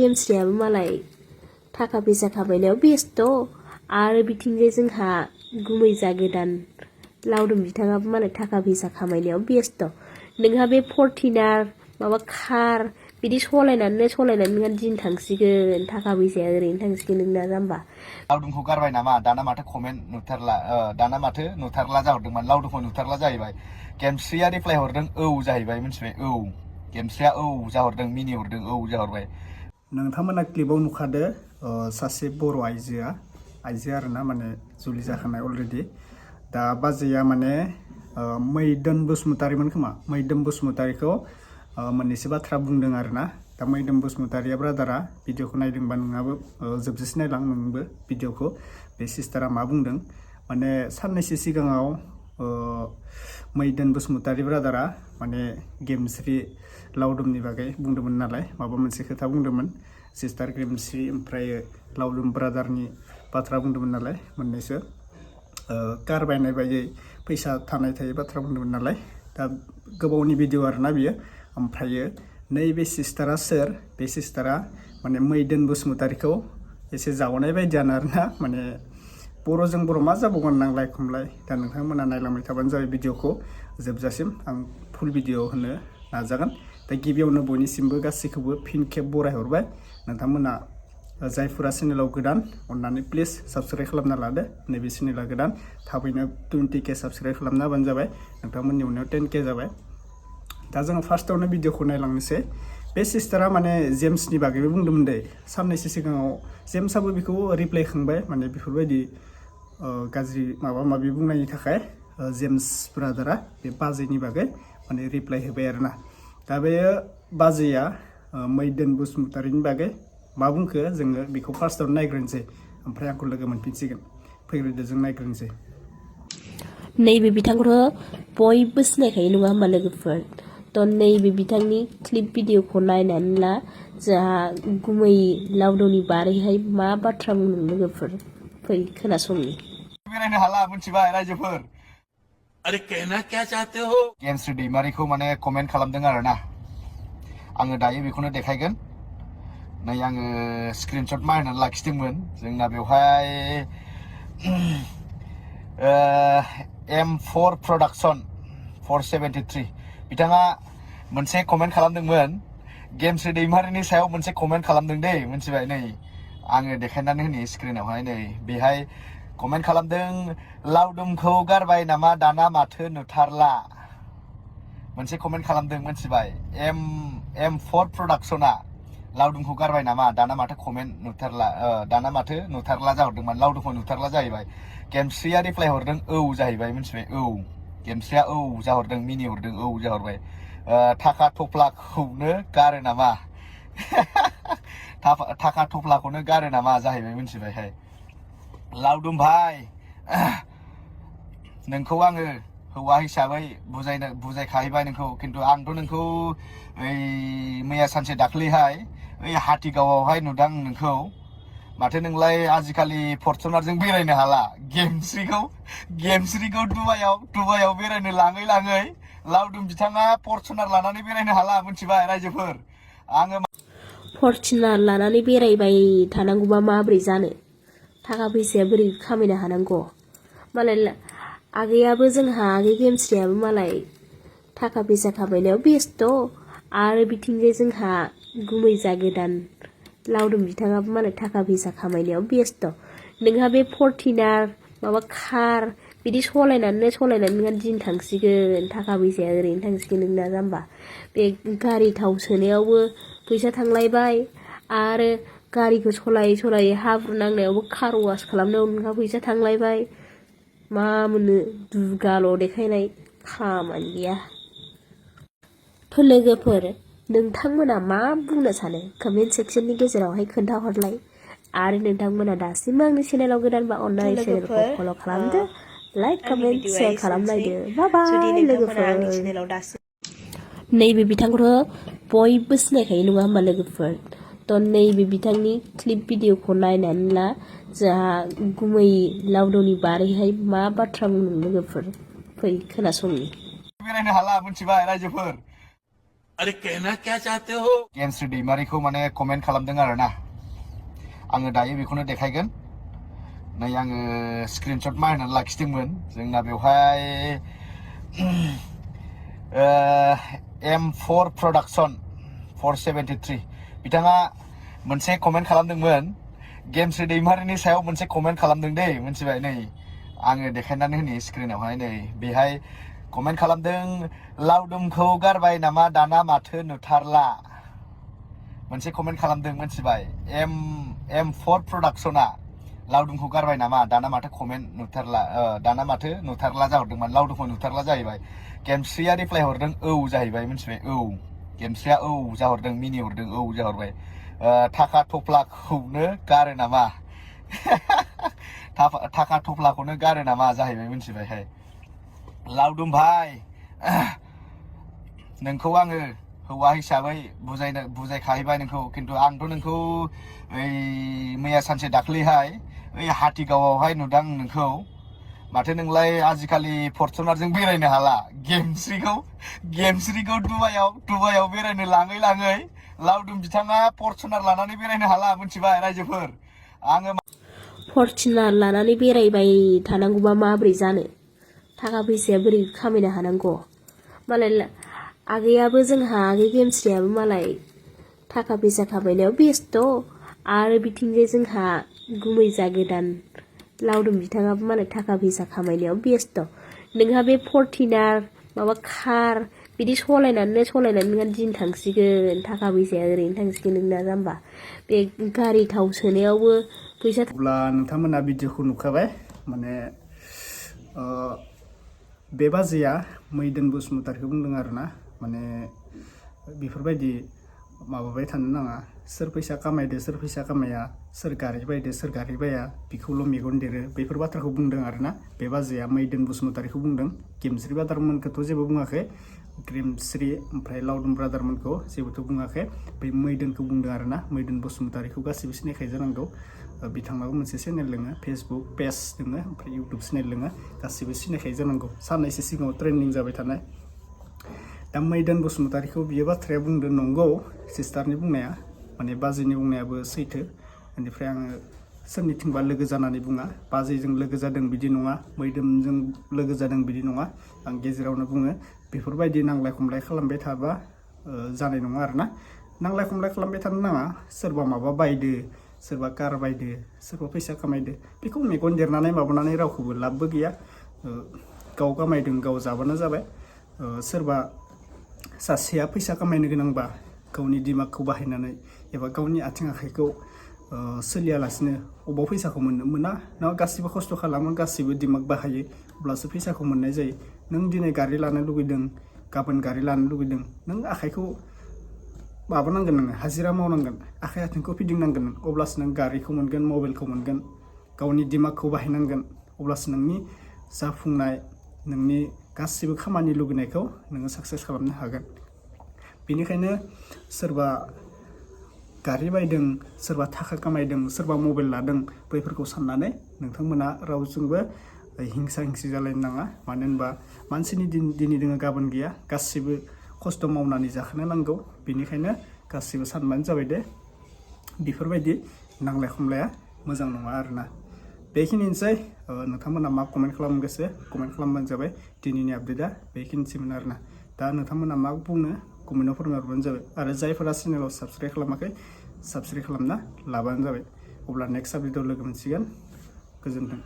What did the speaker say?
गेमस्रियाबो मालाय थाखा फैसा खामायनायाव बेस्थ' आरो बिथिंजाय जोंहा गुमै जागोदान लावदुम बिथाङाबो मालाय थाखा फैसा खामायनायाव बेस्थ' नोंहा बे फर्टिनार माबा खार बिदि सलायनानै नोंहा दिन थांसिगोन थाखा फैसाया ओरैनो थांसिगोन नोंना जाम्बा लावदुमखौ गारबाय नामा दाना माथो कमेन्ट नुथारला दाना माथो नुथारला जाहरदोंमोन लावदुमखौ नुथारला जाहैबाय गेमस्रिया रिप्लाय हरदों औ जाहैबाय मिथिबाय औ गेमस्रिया औ जाहरदों मिनि हरदों औ जाहरबाय नोंथांमोना क्लिपाव नुखादो सासे बर' आइजो आरोना माने जुलि जाखानाय अलरेडि दा बाजैया माने मैदोम बसुमतारीमोन खोमा मैदोम बसुमतारीखौ मोननैसो बाथ्रा बुंदों आरोना दा मैदोम बसुमतारीया ब्रादारा भिडिअखौ नायदोंबा नोंहाबो जोबजासे नायलां नोंबो भिडिअखौ बे सिस्टारा मा बुंदों माने साननैसो सिगाङाव मैदोम बसुमतारी ब्रादारा माने गेमस्रि लावदुमनि बागै बुंदोंमोन नालाय माबा मोनसे खोथा बुंदोंमोन सिस्टार गेमस्रि ओमफ्राय लावदुम ब्रादारनि बाथ्रा बुंदोंमोन नालाय मोननैसो कार बायनाय बायदि फैसा थानाय थायै बाथ्रा बुंदोंमोन नालाय दा गोबावनि भिडिअ आरोना बियो ओमफ्रायो नैबे सिस्टारा सोर बे सिस्टारा माने मैदोम बसुमतारीखौ एसे जावनाय बायदियानो आरोना माने बर'जों बर' मा जाबावगोन नांलाय खमलाय दा नोंथांमोना नायलांबाय थाबानो जाबाय भिडिअखौ जोबजासिम आं फुल भिडिअ होनो नाजागोन दा गिबियावनो बयनिसिमबो गासैखौबो फिन खेब बरायहरबाय नोंथांमोना जायफोरा चेनेलाव गोदान अन्नानै प्लिज साबस्क्राइब खालामना लादो नैबे चेनेला गोदान थाबैनो 20K साबस्क्राइब खालामना होबानो जाबाय नोंथांमोननि उनाव 10K जाबाय दा जोङो फार्स्टआवनो भिडिअखौ नायलांनोसै बे सिस्टारा माने जेम्सनि बागैबो बुंदोंमोन दे साननैसो सिगाङाव जेम्सआबो बेखौ रिप्लाय खांबाय माने बेफोरबायदि गाज्रि माबा माबि बुंनायनि थाखाय जेम्स ब्रादारा बे बाजैनि बागै माने रिप्लाय होबाय आरोना दा बे बाजैया मैदोम बसुमतारीनि बागै मा बुंखो जोङो बेखौ फार्स्टआवनो नायग्रोनोसै ओमफ्राय आंखौ लोगो मोनफिनसिगोन फैग्रोदो जों नायग्रोनोसै नैबे बिथांखौथ' बयबो सिनायखायो नङा होमबा लोगोफोर थ' नैबे बिथांनि क्लिप भिडिअखौ नायनानै ला जोंहा गुमै लावदुमनि बारैहाय मा बाथ्रा बुंदों लोगोफोर फै खोनासंनि बेरायनो हाला मिथिबाय रायजोफोर अरे कहना क्या चाहते हो गेमस्रि दैमारीखौ माने कमेन्ट खालामदों आरोना आङो दायो बेखौनो देखायगोन नै आङो स्क्रिनशट मारनानै लाखिदोंमोन जोंना बेवहाय M4 Production 473 बिथाङा मोनसे कमेन्ट खालामदोंमोन गेमस्रि दैमारीनि सायाव मोनसे कमेन्ट खालामदों दे मिथिबाय नै आङो देखायनानै होनि स्क्रिनावहाय नै बेहाय कमेन्ट खालामदों लावदुमखौ गारबाय नामा दाना माथो नुथारला मोनसे कमेन्ट खालामदों मिथिबाय M4 Productionआ लावदुमखौ गारबाय नामा दाना माथो कमेन्ट नुथारला दाना माथो नुथारला जाहरदोंमोन लावदुमखौ नुथारला जाहैबाय गेमस्रिया रिप्लाय हरदों औ जाहैबाय मिथिबाय औ गेमस्रिया औ जाहरदों मिनि हरदों औ जाहरबाय थाखा थफ्लाखौनो गारो नामा थाखा थफ्लाखौनो गारो नामा जाहैबाय मिथिबायहाय लावदुम भाई नोंखौ आङो हौवा हिसाबै बुजायखाहैबाय नोंखौ खिन्थु आंथ' नोंखौ मैया सानसे दाख्लैहाय हाथिगावआवहाय नुदां नोंखौ माथो नोंलाय आजिखालि फर्चुनारजों बेरायनो हाला गेमस्रिखौ दुबाइयाव बेरायनो लाङै लावदुम बिथाङा फर्चुनार लानानै बेरायनो हाला मिथिबाय रायजोफोर आङो फर्चुनार लानानै बेरायबाय थानांगौबा माबोरै जानो थाखा फैसाया बोरै खामायनो हानांगौ मालाय आगैयाबो जोंहा आगै गेमस्रियाबो मालाय थाखा फैसा खामायनायाव बेस्थ' आरो बिथिंजाय जोंहा गुमै जागोदान लावदुम बिथाङाबो मालाय थाखा फैसा खामायनायाव बेस्थ' नोंहा बे फर्टिनार माबा खार बिदि सलायनानै नोंहा दिन थांसिगोन थाखा फैसाया ओरैनो थांसिगोन नोंना जाम्बा बे गारि थाव सोनायावबो फैसा थांलायबाय आरो गारिखौ सलायै हाब्रु नांनायावबो कार वास खालामनायाव नोंहा फैसा थांलायबाय मा मोनो दुगाल' देखायनाय खामानि गैया थ' लोगोफोर नोंथांमोना मा बुंनो सानो कमेन्ट सेक्सननि गेजेरावहाय खोन्थाहरलाय आरो नोंथांमोना दासिमबो आंनि चेनेलाव गोदानबा अन्नानै चेनेलखौ फल' खालामदो लाइक कमेन्ट शेयार खालामलायदो बाय लोगोफोर नैबे बिथांखौथ' बयबो सिनायखायो नङा होमबा लोगोफोर थ' नैबे बिथांनि क्लिप भिडिअखौ नायनानै ला जोंहा गुमै लावदुमनि बारैहाय मा बाथ्रा बुंदों लोगोफोर फै खोनासंनि बेरायनो हाला मिथिबाय रायजोफोर अरे कहना क्या चाहते हो? गेमस्रि दैमारिखौ माने कमेन्ट खालामदों आरोना आङो दायो बेखौनो देखायगोन नै आङो स्क्रिनशट मारिनानै लाखिदोंमोन जोंना बेवहाय M4 Production 473 बिथाङा मोनसे कमेन्ट खालामदोंमोन गेमस्रि दैमारिनि सायाव मोनसे कमेन्ट खालामदों दे मोनथिबाय नै आङो देखायनानै होनि स्क्रिनावहाय नै बेहाय कमेन्ट खालामदों लावदुमखौ गारबाय नामा दाना माथो नुथारला मोनसे कमेन्ट खालामदों मोनथिबाय M4 Productionआ लावदुमखौ गारबाय नामा दाना माथो कमेन्ट नुथारला दाना माथो नुथारला जाहरदोंमोन लावदुमखौ नुथारला जाहैबाय गेमस्रिया रिप्लाय हरदों औ जाहैबाय मोनथिबाय औ गेमस्रिया औ जाहरदों मिनि हरदों औ जाहरबाय थाखा थफ्लाखौनो गारो नामा थाखा थफ्लाखौनो गारो नामा जाहैबाय मोनथिबायहाय लावदुम भाई नोंखौ आङो हौवा हिसाबै बुजायखाहैबाय नोंखौ खिन्थु आंथ' नोंखौ ओइ मैया सानसे दाख्लैहाय ओइ हाथिगावआवहाय नुदां नोंखौ माथो नोंलाय आजिखालि फर्चुनारजों बेरायनो हाला गेमस्रिखौ दुबाइयाव बेरायनो लाङै लावदुम बिथाङा फर्चुनार लानानै बेरायनो हाला मोनथिबाय रायजोफोर आङो फर्चुनार लानानै बेरायबाय थानांगौबा माबोरै जानो थाखा फैसाया बोरै खामायनो हानांगौ मालाय आगैयाबो जोंहा आगै गेमस्रियाबो मालाय थाखा फैसा खामायनायाव बेस्थ' आरो बिथिंजाय जोंहा गुमैजा गोदान लावदुम बिथाङाबो मालाय थाखा फैसा खामायनायाव बेस्थ' नोंहा बे फर्टिनार माबा कार बिदि सलायनानै नोंहा दिन थांसिगोन थाखा फैसाया ओरैनो थांसिगोन नोंना जाम्बा बे गारि थाव सोनायावबो फैसा अब्ला नोंथांमोना भिडिअखौ नुखाबाय माने बे बाजैया मैदोन बसुमतारीखौ बुंदों आरोना माने बेफोरबायदि माबाबाय थानो नाङा सोर फैसा खामायदो सोर फैसा खामाया सोर गारि बायदो सोर गारि बाया बेखौल' मेगन देरो बेफोर बाथ्राखौ बुंदों आरोना बे बाजैया मैदोन बसुमतारीखौ बुंदों गेमस्रि ब्रादारमोनखौथ' जेबो बुङाखै गेमस्रि ओमफ्राय लावदुम ब्रादारमोनखौ जेबोथ' बुङाखै बै मैदोनखौ बुंदों आरोना मैदोन बसुमतारीखौ गासिबो सिनायखायो जानांगौ बिथांनाबो मोनसे चेनेल दोङो फेसबुक पेज दोङो ओमफ्राय इउटुब चेनेल दोङो गासिबो सिनायखायो जानांगौ साननैसो सिगाङाव ट्रेन्डिं जाबाय थानाय दा मैदोन बसुमतारीखौ बियो बाथ्राया बुंदों नंगौ सिस्टारनि बुंनाया माने बाजैनि बुंनायाबो सैथो बेनिफ्राय आङो सोरनिथिंबा लोगो जानानै बुङा बाजैजों लोगो जादों बिदि नङा मैदोमजों लोगो जादों बिदि नङा आं गेजेरावनो बुङो बेफोरबायदि नांलाय खमलाय खालामबाय थाबा जानाय नङा आरोना नांलाय खमलाय खालामबाय थानो नाङा सोरबा माबा बायदो सोरबा कार बायदो सोरबा फैसा खामायदो बेखौ मेगन देरनानै माबानानै रावखौबो लाबबो गैया गाव खामायदों गाव जाबानो जाबाय सोरबा सासेया फैसा खामायनो गोनांबा गावनि दिमागखौ बाहायनानै एबा गावनि आथिं आखाइखौ सोलियालासिनो अबाव फैसाखौ मोननो मोना ना गासिबो खस्थ' खालामो गासिबो दिमाग बाहायो अब्लासो फैसाखौ मोननाय जायो नों दिनै गारि लानो लुगैदों गाबोन गारि लानो लुगैदों नों आखाइखौ माबानांगोन नोङो हाजिरा मावनांगोन आखाइ आथिंखौ फिदिंनांगोन नों अब्लासो नों गारिखौ मोनगोन मबाइलखौ मोनगोन गावनि दिमागखौ बाहायनांगोन अब्लासो नोंनि जाफुंनाय नोंनि गासिबो खामानि लुगैनायखौ नोङो साक्सेस खालामनो हागोन बेनिखायनो सोरबा गारि बायदों सोरबा थाखा खामायदों सोरबा मबाइल लादों बैफोरखौ साननानै नोंथांमोना रावजोंबो हिंसा हिंसि जालायनो नाङा मानो होनबा मानसिनि दिनै दोङो गाबोन गैया गासिबो खस्थ' मावनानै जाखोनो नांगौ बेनिखायनो गासिबो सानबानो जाबाय दे बेफोरबायदि नांलाय खमलाया मोजां नङा आरोना बेखिनिसै नोंथांमोना मा कमेन्ट खालामनो गोसो कमेन्ट खालामबानो जाबाय दिनैनि आपडेटआ बेखिनिसैमोन आरोना दा नोंथांमोना मा बुंनो कमेन्टआव फोरमायहरबानो जाबाय आरो जायफोरा चेनेलाव साबस्क्राइब खालामाखै साबस्क्राइब खालामना लाबानो जाबाय अब्ला नेक्स्ट आपडेटआव लोगो मोनसिगोन गोजोन्थों